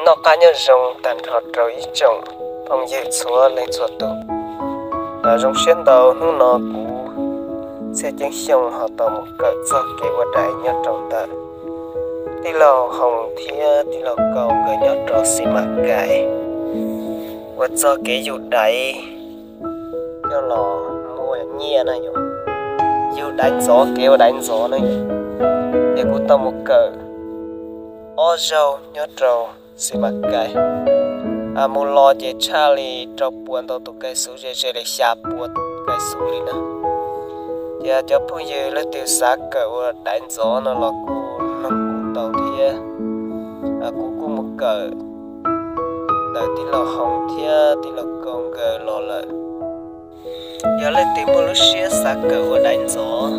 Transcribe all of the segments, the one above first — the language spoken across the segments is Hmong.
Noj qab nyob zoo tag nrho rau ib tsoom phooj ywg txhua leej txhua tus. Zoo siab ntau hnub no kuv Txhiaj Ceeb Xyooj ho tau mus kawm txog kev ua daiv nyob rau ntawm tij laug Hoos thiab tij laug Kaus nkawd nyob rau Xis Mas Kais, uas txog kev yug daiv coj los muaj nyiaj na yom, yug daiv ntxov, kev ua daiv ntxov na yom. Ces kuv tau mus kawm ob zaug nyob rau Xis Mas Kais. Mus los ces tshaj li rau puas ntau tus kais xuv, ze ze li xya puas kais xuv li na. Ces cov phooj ywg leej twg xav kawm ua daiv ntxov no los kuj noog kuv tau thiab. Kuv kuj mus kawm ntawm tij laug Hoos thiab tij laug Kaus nkawd los lawm. Yog leej twg muaj lub siab xav kawm ua daiv ntxov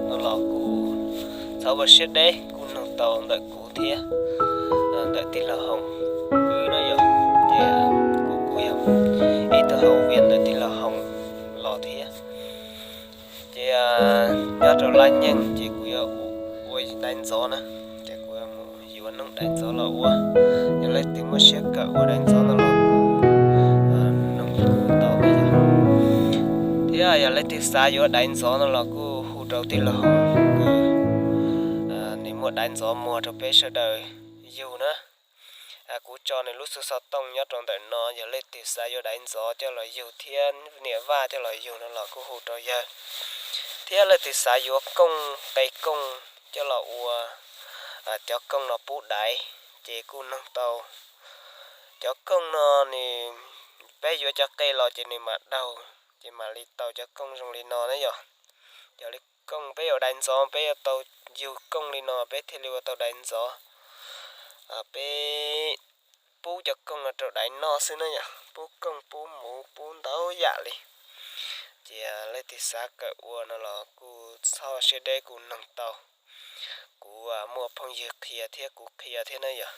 no los kuj txhob ua siab deb, kuj noog tau ntawm kuv thiab ntawm tij laug Hoos wb na yom. Ces kuv kuj yog ib tug hauv viam ntawm tij laug Hoos los thiab. Ces nyob rau laj nyeej ces kuv yuav ua daiv ntxov na, ces kuv yuav mus yuav noob daiv ntxov los ua. Yog leej twg muaj siab kawm ua daiv ntxov no los kuj noog kuv tau na yom. Thiab yog leej twg xav yuav daiv ntxov no los kuj hu rau tij laug Hoos, nws muaj daiv ntxov muag rau peb sawv daws yug na. Kuv tso nws lub xov tooj nyob rau ntawm no, yog leej twg xav yuav daiv ntxov coj los yug thiab niam vaj coj los yug no los kuj hu rau yawg. Thiab leej twg xav yuav kooj, qe kooj coj los ua cov kooj no pub daiv, ces kuj noog tau. Cov kooj no nws, peb yuav cov qe los ces nws mam daug, ces mam li tau cov kooj zoo li no na yom. Yog li kooj peb yuav daiv ntxov peb yuav tau yug kooj li no peb thiaj li ua tau daiv ntxov. Peb pub cov kooj no rau daiv noj xwb na yom, pub kooj pub muv pub ntau yam li. Ces leej twg xav kawm ua no los kuj txhob siab deb, kuj noog tau. Kuv muaj phooj ywg qhia thiab kuv qhia thiab na yom.